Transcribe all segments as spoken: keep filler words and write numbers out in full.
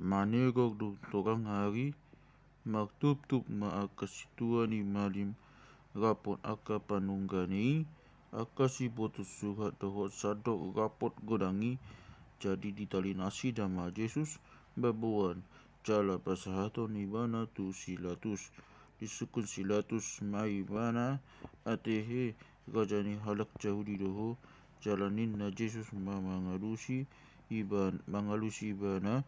Manegor dung tongang ari, martuptup ma angka sintua ni malim, rap dohot angka panunggane i, angka siboto surat dohot sandok rap dohot godang i. Jadi ditali nasida ma Jesus baboan, jala pasahathon ibana tu si Latus. Disungkun si Latus ma ibana, "Ate he, raja ni halak Jahudi do ho?" Jala ninna Jesus ma mangalusi iban-, mangalusi ibana,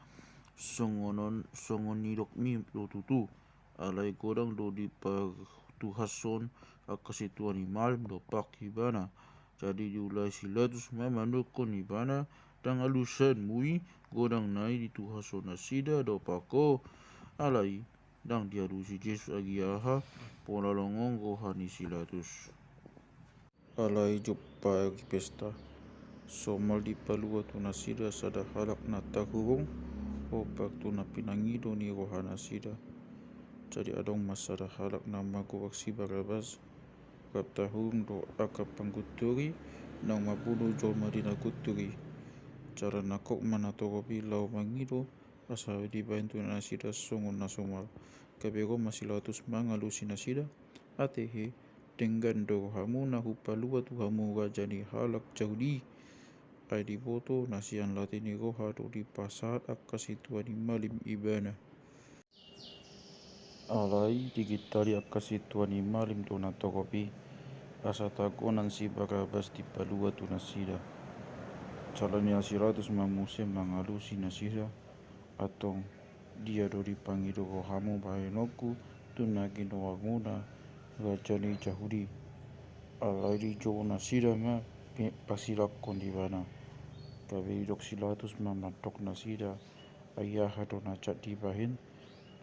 "Songon on, songon nidokmi do tutu." Alai godang do dipatuhashon angka sintua ni malim dompak ibana. Jadi diulahon si Latus ma mandokkon ibana, "Ndang alusanmu i, godang na i dituhashon nasida dompak ho." Alai ndang dialusi Jesus agi aha, pola longang roha ni si Latus. Alai jumpang pesta, somal dipalua tu nasida sada halak na tarhurung, ompak tu na pinangido ni roha nasida. Jadi adong ma sada halak na margoar si Barabas, rap tarhurung dohot angka pangguntur i, naung mambunuh jolma di na guntur i. Jala nangkok ma natorop i laho mangido, asa dibahen tu nasida songon na somal. Gabe ro ma si Latus mangalusi nasida, "Ate he, denggan do rohamu na hupalua tu hamu raja ni halak Jahudi?" Ai diboto na sian late ni roha do dipasahat angka sintua ni malim ibana. Alai digitali angka sintua ni malim do natorop i, asa tagonan si Barabas dipalua tu nasida. Jala ninna si Latus ma muse mangalusi nasida, "Antong dia do dipangido rohamu bahenonku tu na ginoarmuna, raja ni Jahudi?" Alai dijou nasida ma pi-, pasilangkon ibana. Gabe didok si Latus ma mandok nasida, "Ai aha do na jat dibahen?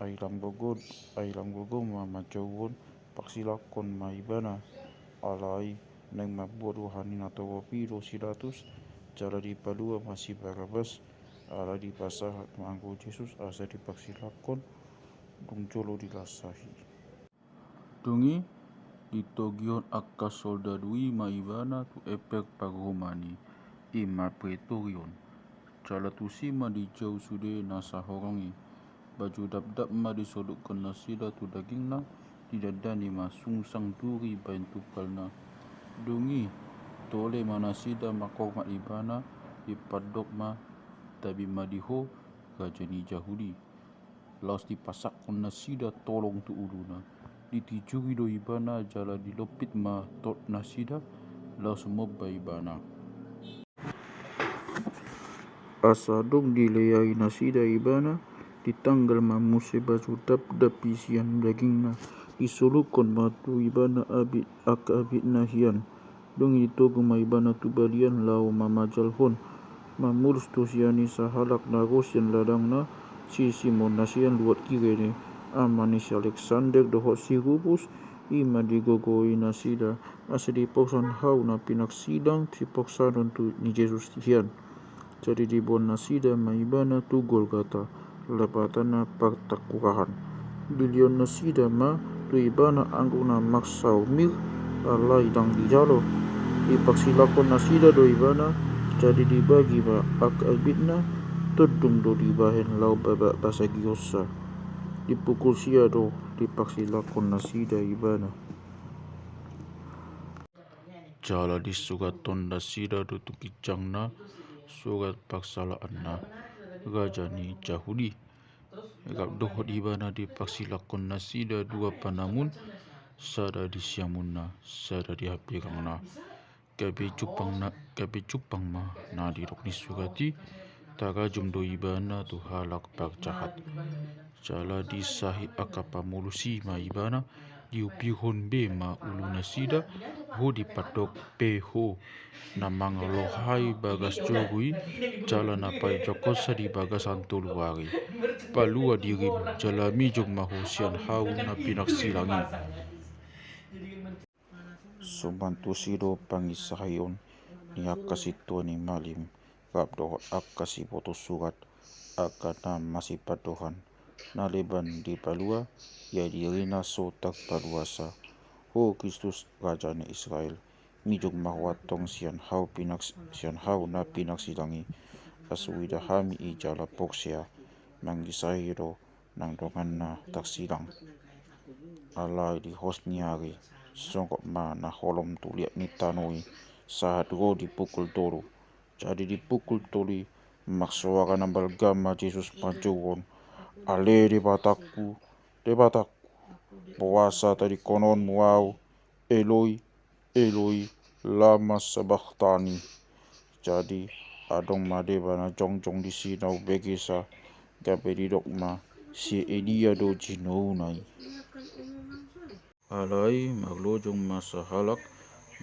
Ai lam gogo, ai lam gogo ma manjouhon, pasilangkon ma ibana." Alai naeng mambuat roha ni natorop i do si Latus, jala dipalua ma si Barabas. Alai dipasahat ma anggo Jesus asa dipasilangkon, dung jolo dilansahi. Dung i ditogihon angka soldadu i ma ibana tu emper paruhuman i, i ma Praetorion. Jala tusi ma dijou sude na sahorong i. Baju dapdap ma disolukkon nasida tu dagingna, didandani ma sungsang duri bahen tumpalna. Dung i tole ma nasida manghormat ibana, dipandok ma, "Tabi ma di ho, raja ni Jahudi." Laos dipasakkon nasida tolong tu uluna. Ditijuri do ibana jala dilompit ma tot nasida laos momba ibana. Asa dung dileai nasida ibana, ditanggal ma muse baju dapdap i sian dagingna, disolukkon ma tu ibana abit, angka abitna hian. Dung i ditogu ma ibana tu balian laho mamajalhon. Mamolus do sian i sahalak na ro sian ladangna, si Simon na sian luat Kirene, ama ni si Aleksander dohot si Rupus, i ma digogoi nasida, asa diporsan hau na pinarsilang siporsanon tu ni Jesus hian. Jadi diboan nasida ma ibana tu Golgata, lapatanna Partangkurahan. Dilehon nasida ma tu ibana anggur na marsaor mir, alai ndang dijalo. Diparsilangkon nasida do ibana, jadi dibagi ma angka abitna, tondung do dibahen laho ba-, ba-, basagionsa. Dipukul sia do diparsilangkon nasida ibana. Jala disurathon nasida do tu ginjangna surat parsalaanna, raja ni Jahudi. Rap dohot ibana diparsilangkon nasida dua panamun, sada di siamunna, sada di hambirangna. Gabe jumpang na, gabe jumpang ma na didok ni surat i, tarajum do ibana tu halak parjahat. Jala disahit angka pamolus i ma ibana, diumpihon be ma ulu nasida, ho dipandok, "Pe ho, na mangalohai bagas jogu i, jala na painjokhonsa di bagasan tolu ari. Palua dirim, jala mijur ma ho sian hau na pinarsilang i." Somal tusi do panginsahihon ni angka sintua ni malim, rap dohot angka siboto surat, angka na masipandohan, na leban dipalua, ia dirina so tarpaluasa. Ho Kristus, raja ni Israel, mijur ma ho antong sian hau pinars-, sian hau na pinarsilang i, asa huida hami i jala porsea. manggisai do nang donganna tarsilang. Alai di hos ni ari, songgop ma na holom tu liat ni tano i, sahat ro di pukul tolu. Jadi di pukul tolu i, marsoara na balga ma Jesus manjouhon: Ale Debatangku, Debatangku, boasa tadingkononmu ahu, Eloi, Eloi, lama sabakhtani? Jadi adong ma deba na jongjong disi na umbegesa, gabe didok ma: Si Elia do jinouna i. Alai marlojong ma sahalak,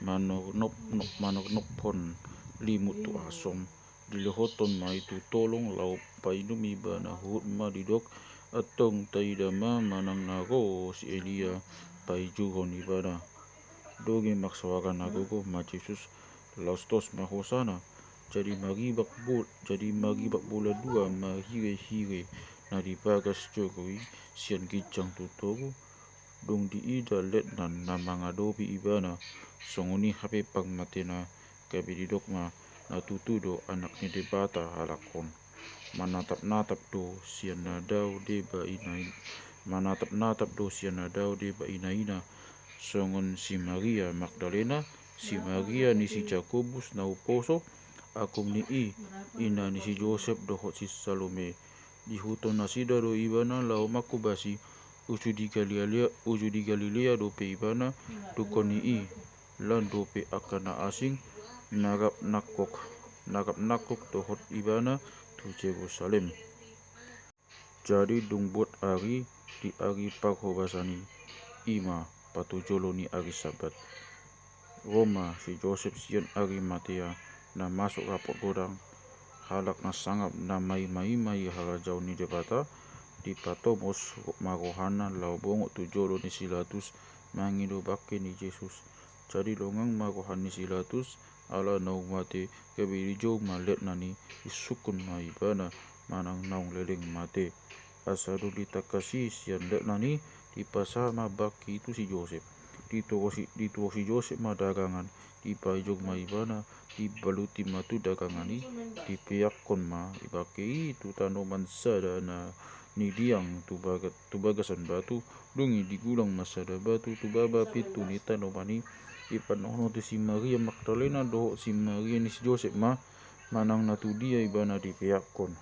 manopnop, manopnophon limut tu asom, dilehothon ma i tu tolong laho painum ibana. Huhut ma didok: Antong taida ma manang na ro si Elia paijuhon ibana. Dung i marsoara na gogo ma Jesus, laos tos ma hosana. Jadi maribak bol-, jadi maribak bola dua ma hirehire na di bagas joro i, sian ginjang tu toru. Dung diida letnan na mangadopi ibana, songon i hape parmatena, gabe didok ma: Na tutu do Anak ni Debata halak on. Manatapnatap do sian na dao deba ina-, manatapnatap do sian na dao deba inaina, songon si Maria Magdalena, si Maria ni si Jakobus na umposo, agung ni i ina ni si Josep dohot si Salome. Diihuthon nasida do ibana laho manghobasi. Uju di Galilea, uju di Galilea dope ibana, dungkon ni i, lan dope angka na asing na rap nangkok, na rap nangkok dohot ibana tu Jerusalem. Jadi dung buat ari, di ari parhobasan i, i ma patujolo ni ari Sabat, ro ma si Josep sian Arimatea, na masuk rapot godang, halak na sangap na maimaima i harajaon ni Debata. Dipatomos ma rohana laho bongot tu jolo ni si Latus, mangido bangke ni Jesus. Jadi longang ma roha ni si Latus, ala naung mate, gabe dijou ma letnan i, disungkun ma ibana manang naung leleng mate. Asa dung ditangkas i sian letnan i, dipasahat ma bangke i tu si Josep. Dituhor si, dituhor si Josep ma dagangan, dipaijou ma ibana, dibaluti ma tu dagangan i, dipeakkon ma bangke i tu tanoman sada na nidiang tu baga-, tu bagasan batu. Dung i digulang ma sada batu tu baba pintu ni tanoman i, dipandokhon tu si Maria Magdalena dohot si Maria ni si Josep ma, manang na tu dia ibana dipeakkon.